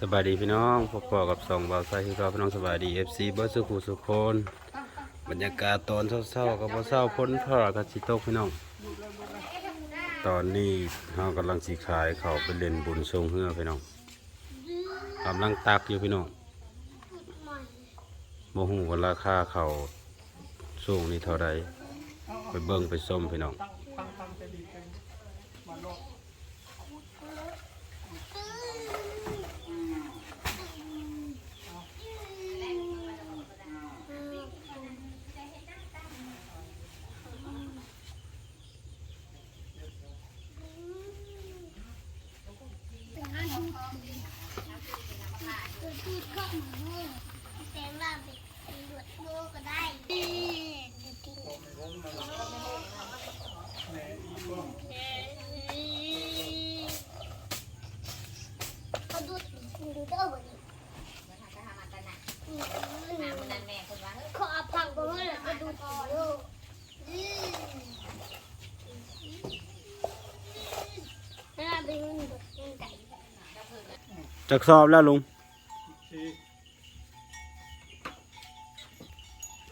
ສະບາຍດີພີ່ນ້ອງ ພົບພໍ້ກັບຊ່ອງບ່າວໄຊຄືເກົ່າ ພີ່ນ້ອງ. ສະບາຍດີ ເອັຟຊີ ເບິດສູ່ຜູ້ສູ່ຄົນ. ບັນຍາກາດຕອນເຊົ້າໆ ກໍບໍ່ເຊົ້າ ຝົນຟ້າກໍຊິຕົກ ພີ່ນ້ອງ. ຕອນນີ້ເຮົາກຳລັງຊິຂາຍເຂົ້າໄປຫຼິ້ນບຸນຊ່ວງເຮືອ ພີ່ນ້ອງ. ກຳລັງຕັກຢູ່ ພີ່ນ້ອງ. ບໍ່ຮູ້ວ່າລາຄາເຂົ້າຊ່ວງນີ້ເທົ່າໃດ. ໄປເບິ່ງໄປຊົມ ພີ່ນ້ອງ. ຈັກສອບແລ້ວລຸງ?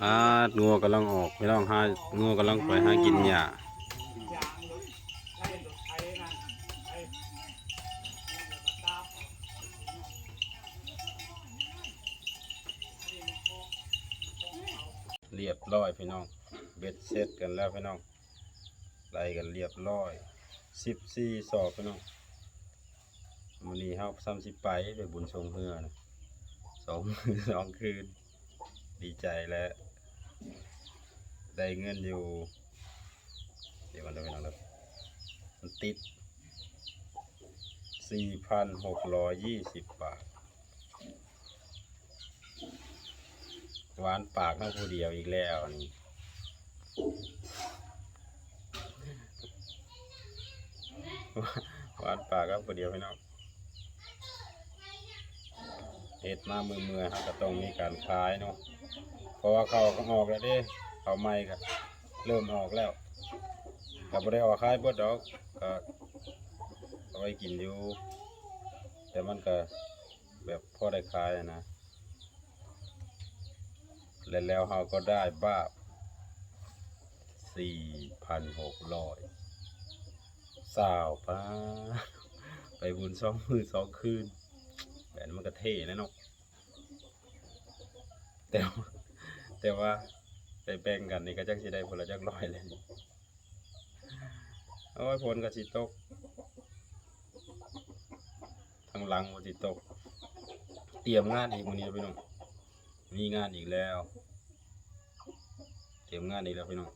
ອາດ ງົວກຳລັງອອກ ພີ່ນ້ອງ. ຫາ ງົວກຳລັງໄປຫາກິນຫຍ້າ. ລຽບຮ້ອຍ ພີ່ນ້ອງ. ເບັດເສັດກັນແລ້ວ ພີ່ນ້ອງ. ໄລ່ກັນລຽບຮ້ອຍ ສິບສີ່ສອບ ພີ່ນ້ອງ. ມື້ນີ້ເຮົາຊ້ຳຊິໄປ ໄປບຸນຊ່ວງເຮືອນະ ສອງມື້ສອງຄືນ. ດີໃຈແຫຼະ ໄດ້ເງິນຢູ່ ດຽວກ່ອນເດີ ພີ່ນ້ອງເດີ. ມັນຕິດ ສີ່ພັນຫົກຮ້ອຍຍີ່ສິບບາດ. ຫວານປາກເຮົາຜູ້ດຽວອີກແລ້ວນີ້. ຫວານປາກເຮົາຜູ້ດຽວ ພີ່ນ້ອງ. ເຮັດມາເມື່ອຍໆ ເຮົາກໍຕ້ອງມີການຂາຍເນາະ ເພາະວ່າເຂົ້າກໍອອກແລ້ວເດ້. ເຂົ້າໃໝ່ກໍເລີ່ມອອກແລ້ວ ກໍບໍ່ໄດ້ເອົາມາຂາຍເບິດດອກ ກໍເອົາໄວ້ກິນຢູ່ ແຕ່ມັນກໍ ແບບພໍໄດ້ຂາຍຫັ້ນນະ. ແລະ ແລ້ວເຮົາກໍໄດ້ບາບ ສີ່ພັນຫົກຮ້ອຍຊາວ ປາ ໄປບຸນສອງມື້ສອງຄືນ ແບບນີ້ມັນກໍເທ່ແຫຼະເນາະ. ແຕ່ ແຕ່ວ່າໄປແບ່ງກັນນີ້ ກໍຈັກຊິໄດ້ຜູ້ລະຈັກຮ້ອຍແຫຼະ. ໂອ້ຍ ຝົນກໍຊິຕົກ ທາງຫຼັງກໍຊິຕົກ. ຕຽມງານອີກມື້ນີ້ ພີ່ນ້ອງ ມີງານອີກແລ້ວ ຕຽມງານອີກແລ້ວ ພີ່ນ້ອງ.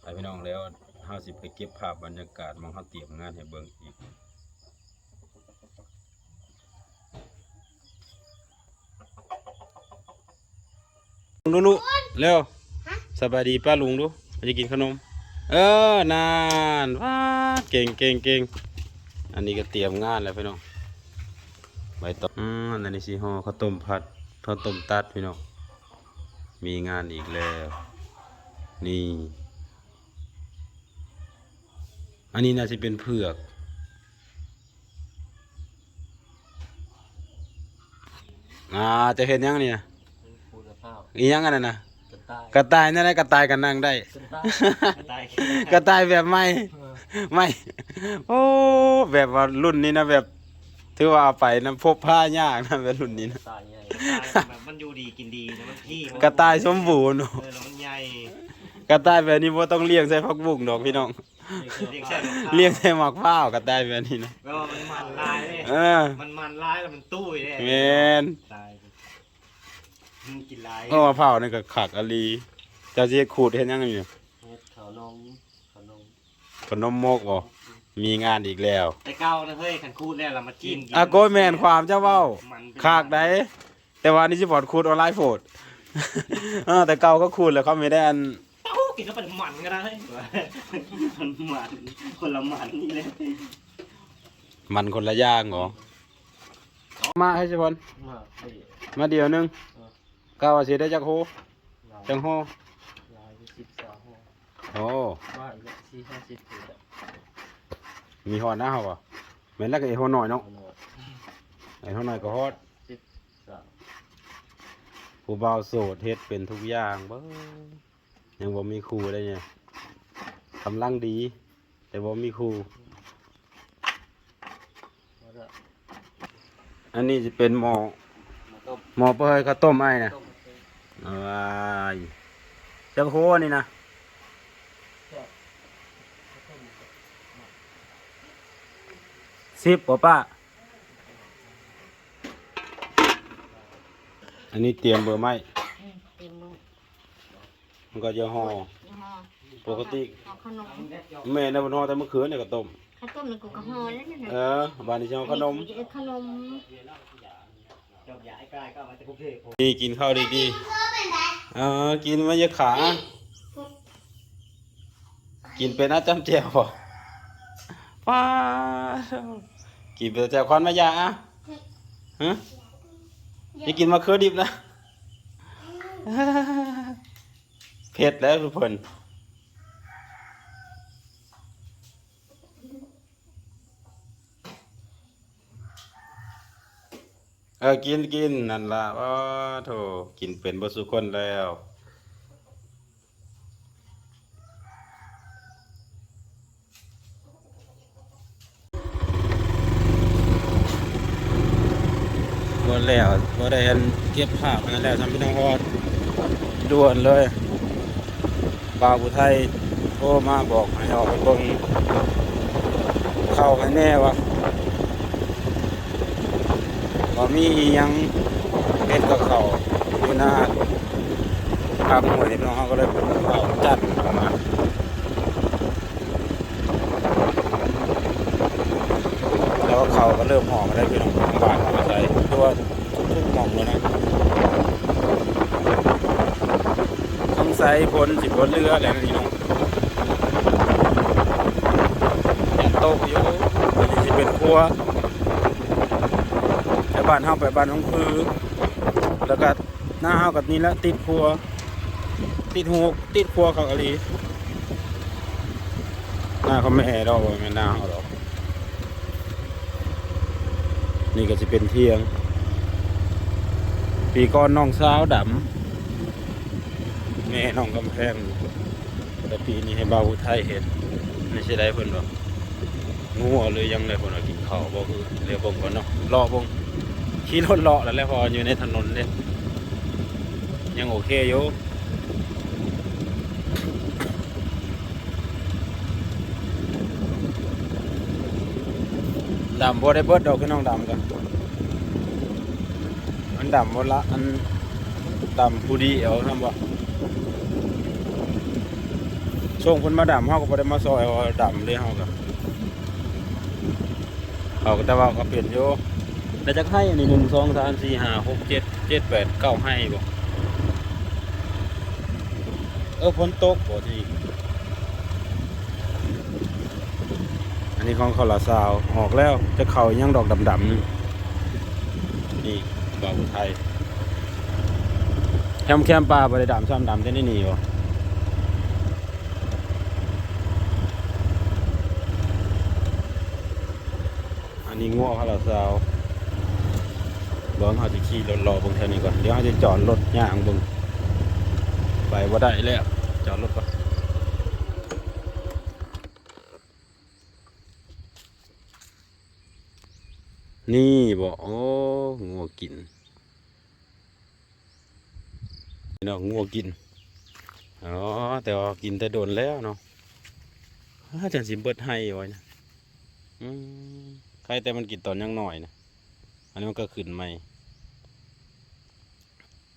ໃຫ້ພີ່ນ້ອງ ແລ້ວເຮົາຊິໄປເກັບພາບບັນຍາກາດໝ່ອງເຮົາຕຽມງານໃຫ້ເບິ່ງອີກ. ລຸງດູ ເລັວ ສະບາຍດີປ້າລຸງດູ ມາຈະກິນຂະໜົມ. ເອີ ນັ້ນ ວ້າ ເກັ່ງໆໆ. ອັນນີ້ກໍຕຽມງານແລ້ວພີ່ນ້ອງ ໃບຕອງ. ອືມ ອັນນີ້ຊິຫໍ່ເຂົ້າຕົ້ມພັດ ເຂົ້າຕົ້ມຕັດພີ່ນ້ອງ. ມີງານອີກແລ້ວ ນີ້. ອັນນີ້ໜ້າຊິເປັນເຜືອກ. ອ່າ ຈະເຮັດຫຍັງນີ້ນະ? ຂູດມະພ້າວ. ອີຫຍັງອັນນັ້ນນະ? ກະຕ່າຍ. ກະຕ່າຍແນວໃດ? ກະຕ່າຍກໍນັ່ງໄດ້. ກະຕ່າຍ ກະຕ່າຍແບບໃໝ່. ເອີ ໃໝ່. ໂອ້ ແບບວ່າລຸ້ນນີ້ນະ ແບບຖືວ່າເອົາໄປນຳພົບພາຍາກນະ ແບບລຸ້ນນີ້ນະ. ກະຕ່າຍໃຫຍ່ ກະຕ່າຍແບບມັນຢູ່ດີກິນດີນະ ມັນທີ່ ກະຕ່າຍສົມບູນ. ເອີ ແລ້ວມັນໃຫຍ່. ກະຕ່າຍແບບນີ້ບໍ່ຕ້ອງລ້ຽງໃສ່ຜັກບຸ້ງດອກພີ່ນ້ອງ. ລ້ຽງໃສ່ໝາກພ້າວ ລ້ຽງໃສ່ໝາກພ້າວ ກະຕ່າຍແບບນີ້ນະ. ແປວ່າມັນມັນຫຼາຍເດ້. ເອີ ມັນມັນຫຼາຍແລ້ວມັນຕຸ້ຍເດ້. ແມ່ນ. ຕາຍ ມັນກິນຫຼາຍ. ເອີ ໝາກພ້າວນີ້ກໍຄັກອີ່ຫຼີ. ເຈົ້າຊິເຮັດຂູດເຮັດຫຍັງນີ້? ເຮັດເຂົ້າໜົມ ເຂົ້າໜົມ ເຂົ້າໜົມມົກບໍ? ມີງານອີກແລ້ວ. ແຕ່ເກົ່ານະເຮີ້ຍ ຄັນຂູດແລ້ວລະມາກິນ. ອາ ໂກຍ ແມ່ນຄວາມເຈົ້າເວົ້າ. ມັນ ຄັກໃດ. ແຕ່ວ່າອັນນີ້ຊິບອດຂູດອອນລາຍໂພດ. ເອີ ແຕ່ເກົ່າກໍຂູດແລ້ວເຂົາມີແຕ່ອັນ ເຕົ້າ ກິນແລ້ວມັນມັນກໍໄດ້ ມັນມັນ ຄົນລະມັນນີ້ແຫຼະ ມັນຄົນລະຢ່າງເຫາະ. ມາໃຫ້ສະພອນ ມາ ມາດຽວໜຶ່ງ. ເອີ ກະວ່າຊິໄດ້ຈັກໂຮ? ຫຼາຍ ຈັກໂຮ? ຫຼາຍຢູ່ ສິບ ຊາວໂຮ. ໂອ້ ວ່າອີກແລ້ວ ສີ່ ຫ້າສິບໂຮ. ມີຮອດນະເຮົາບໍ່? ແມ່ນແລ້ວກໍເອຫົວໜ້ອຍເນາະ ເອຫົວໜ້ອຍກໍຮອດ ສິບສາມ ຜູ້ບ່າວໂສດເຮັດເປັນທຸກຢ່າງເບິ່ງ ຍັງບໍ່ມີຄູ່ໄດ໋ນີ້ ກຳລັງດີ ແຕ່ບໍ່ມີຄູ່. ອັນນີ້ຊິເປັນໝໍ້ ໝໍ້ຕົ້ມ ໝໍ້ເປີດເຂົ້າຕົ້ມອ້າຍນະ ຕົ້ມ ອ້າຍ ຈັກໂຮອັນນີ້ນະ ສິບບໍ່ປ້າ? ອັນນີ້ຕຽມເບີໄມ້ ອືມ ຕຽມເບີ ມັນກໍຈະຫໍ່ ຈະຫໍ່ ປົກກະຕິ ຫໍ່ຂະໜົມ ແມ່ນແລ້ວ ເພິ່ນຫໍ່ແຕ່ມື້ຄືນນີ້ ເຂົ້າຕົ້ມ ເຂົ້າຕົ້ມນີ້ກູກໍຫໍ່ແລ້ວນັ້ນນະ ເອີ ບາດນີ້ຊິຫໍ່ຂະໜົມ ເອີ ຂະໜົມ ນີ້ກິນເຂົ້າດີໆ ເອີ ກິນມາຢາຂາ ກິນເປັນອາ ຈ້ຳແຈ່ວບໍ່? ປ້າດ ກິນເປັນແຈ່ວຄວັນມາຢາ ຮະ ຢາກກິນມະເຂືອດິບນະ ເຜັດແລ້ວທຸກຄົນ. ເອີ ກິນ ກິນ ນັ້ນລະ ໂອ້ ໂທ້ ກິນເປັນເບິດສູ່ຄົນແລ້ວ. ບໍ່ແລ້ວ ບໍ່ໄດ້ອັນເກັບພາບອັນນັ້ນແລ້ວ ຊ່ຳພີ່ນ້ອງຮອດ ດ່ວນເລີຍ ບ່າວຜູ້ໄທໂທມາບອກໃຫ້ອອກໄປເບິ່ງເຂົ້າໃຫ້ແດ່ວ່າ ວ່າມີອີ່ຫຍັງເຮັດກັບເຂົ້າຢູ່ນາ ກາງຫ້ວຍພີ່ນ້ອງ ເຮົາກໍເລີຍເອົາຈັດເຂົ້າມາ ແລ້ວເຂົ້າກໍເລີ່ມອອກແລ້ວພີ່ນ້ອງ ທາງບ້ານເຮົາກໍໃສ່ ຕົວ ທຸກໆໝ່ອງເລີຍນະ ສົງໄສຝົນຊິບໍ່ເຫຼືອແລ້ວນີ້ເນາະ ຍັງຕົກຢູ່ ອັນນີ້ຊິເປັນຂົວ ແຕ່ບ້ານເຮົາໄປບ້ານໜອງຜື ແລ້ວກໍໜ້າເຮົາກໍນີ້ແຫຼະ ຕິດຂົວ ຕິດຫູ ຕິດຂົວເຂົາອີ່ຫຼີ ໜ້າເຂົາແມ່ດອກ ບໍ່ແມ່ນໜ້າເຮົາດອກ. ນີ້ກໍຊິເປັນຖຽງ ປີກ່ອນນ້ອງສາວດຳ ແມ່ນ້ອງກຳແພງ ແຕ່ປີນີ້ໃຫ້ບ່າວຜູ້ໄທເຮັດ ນີ້ຊິໄດ້ເພິ່ນວ່າ ງົວຫຼືຫຍັງແຫຼະ ເພິ່ນວ່າກິນເຂົ້າບໍ່ ຄື ລຽວເບິ່ງກ່ອນເນາະ ເລາະເບິ່ງ ຂີ່ລົດເລາະແລ້ວແຫຼະ ເພາະວ່າຢູ່ໃນຖະໜົນເດ້ ຍັງໂອເຄຢູ່. ດຳບໍ່ໄດ້ເບິດດອກ ພີ່ນ້ອງ ດຳກໍ ມັນດຳບໍ່ລະ ອັນ ດຳຜູ້ດຽວຊັ້ນບໍ່ ຊ່ວງເພິ່ນມາດຳ ເຮົາກໍບໍ່ໄດ້ມາຊ່ອຍ ເພາະວ່າດຳເດ້ ເຮົາກໍ ເຂົາກໍ ແຕ່ວ່າກໍເປັນຢູ່ ໄດ້ຈັກໄຮ່ອັນນີ້ ໜຶ່ງ ສອງ ສາມ ສີ່ ຫ້າ ຫົກ ເຈັດ ເຈັດ ແປດ ເກົ້າໄຮ່ບໍ? ເອີ ຝົນຕົກບໍນີ້? ອັນນີ້ຂອງເຂົາລະຊາວ ອອກແລ້ວ ຈັກເຂົາອີ່ຫຍັງດອກດຳໆ ນີ້ ບ່າວໄທ ແຄມ ແຄມປ່າບໍ່ໄດ້ດຳຊ້ຳ ດຳແຕ່ໃນນີ້ບໍ? ອັນນີ້ງົວພາລາຊາວ ເບິ່ງ ເຮົາຊິຂີ່ລົດເລາະເບິ່ງແຖວນີ້ກ່ອນ ດຽວເຮົາຊິຈອດລົດຍ່າງເບິ່ງ ໄປບໍ່ໄດ້ແລ້ວ ຈອດລົດກ່ອນ ນີ້ບໍ ໂອ້ ງົວກິນ. ພີ່ນ້ອງ ງົວກິນ ອໍ ແຕ່ວ່າກິນແຕ່ດົນແລ້ວເນາະ ຫາ ຈັ່ງຊິເບິດໄຮ່ໄວ້ນະ ອືມ ໄຄແຕ່ມັນກິນຕອນຍັງນ້ອຍນະ ອັນນີ້ມັນກໍຂຶ້ນໃໝ່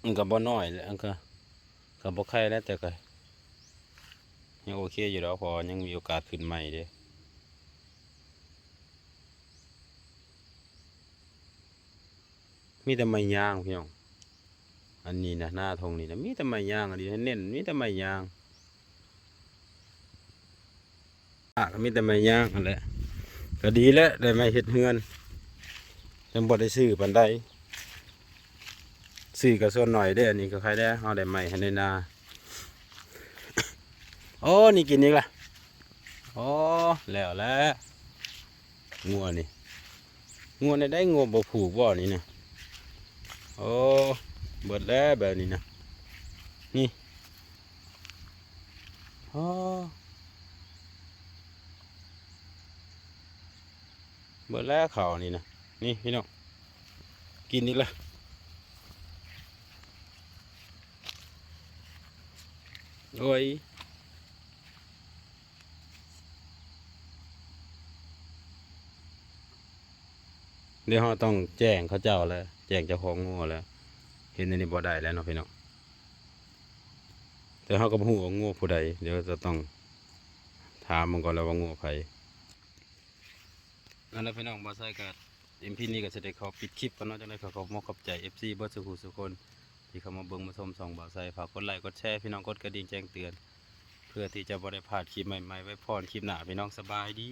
ມັນກໍບໍ່ນ້ອຍແຫຼະ ມັນກໍ ກໍບໍ່ໄຄແຫຼະ ແຕ່ກໍຍັງໂອເຄຢູ່ດອກ ເພາະວ່າຍັງມີໂອກາດຂຶ້ນໃໝ່ເດ້. ມີແຕ່ໄມ້ຍາງພີ່ນ້ອງ ອັນນີ້ນະ ນາທົ່ງນີ້ນະ ມີແຕ່ໄມ້ຍາງ ອັນນີ້ແໜ້ນ ມີແຕ່ໄມ້ຍາງ ອາ ກໍມີແຕ່ໄມ້ຍາງຫັ້ນແຫຼະ ກໍດີແຫຼະ ໄດ້ໄມ້ເຮັດເຮືອນ ຍັງບໍ່ໄດ້ຊື້ປານໃດ ຊື້ກໍສ່ວນໜ້ອຍເດ້ ອັນນີ້ກໍໃຄແດ່ ເຮົາໄດ້ໄມ້ໃຫ້ໃນນາ ໂອ້ ນີ້ກິນອີກລະ ໂອ້ ແລ້ວແຫຼະ ງົວນີ້ ງົວແນວໃດ? ງົວບໍ່ຜູກບໍ່ນີ້ນະ? ໂອ້ ເບິດແລ້ວແບບນີ້ນະ ນີ້ ອໍ ເບິດແລ້ວເຂົ້ານີ້ນະ ນີ້ພີ່ນ້ອງ ກິນອີກແລ້ວ ໂອ້ຍ. ດຽວເຮົາຕ້ອງແຈ້ງເຂົາເຈົ້າແລ້ວ ແຈ້ງເຈົ້າຂອງງົວແລ້ວ ເຮັດແນວນີ້ບໍ່ໄດ້ແລ້ວເນາະພີ່ນ້ອງ ແຕ່ເຮົາກໍບໍ່ຮູ້ວ່າງົວຜູ້ໃດ ດຽວຈະຕ້ອງຖາມເບິ່ງກ່ອນແລ້ວວ່າງົວໃຜ. ນັ້ນແຫຼະພີ່ນ້ອງ ບ່າວໄຊກໍ ອີພີນີ້ກໍຊິໄດ້ຂໍປິດຄລິບກ່ອນເນາະ ຈັ່ງໃດກໍຂອບມຸກຂອບໃຈເອັຟຊີເບິດສູ່ຜູ້ສູ່ຄົນ ທີ່ເຂົ້າມາເບິ່ງມາຊົມຊ່ອງບ່າວໄຊ ຝາກກົດໄລກົດແຊ ພີ່ນ້ອງ ກົດກະດິ່ງແຈ້ງເຕືອນ ເພື່ອທີ່ຈະບໍ່ໄດ້ພາດຄລິບໃໝ່ໆ ໄວ້ພໍ້ກັນຄລິບໜ້າ ພີ່ນ້ອງ ສະບາຍດີ.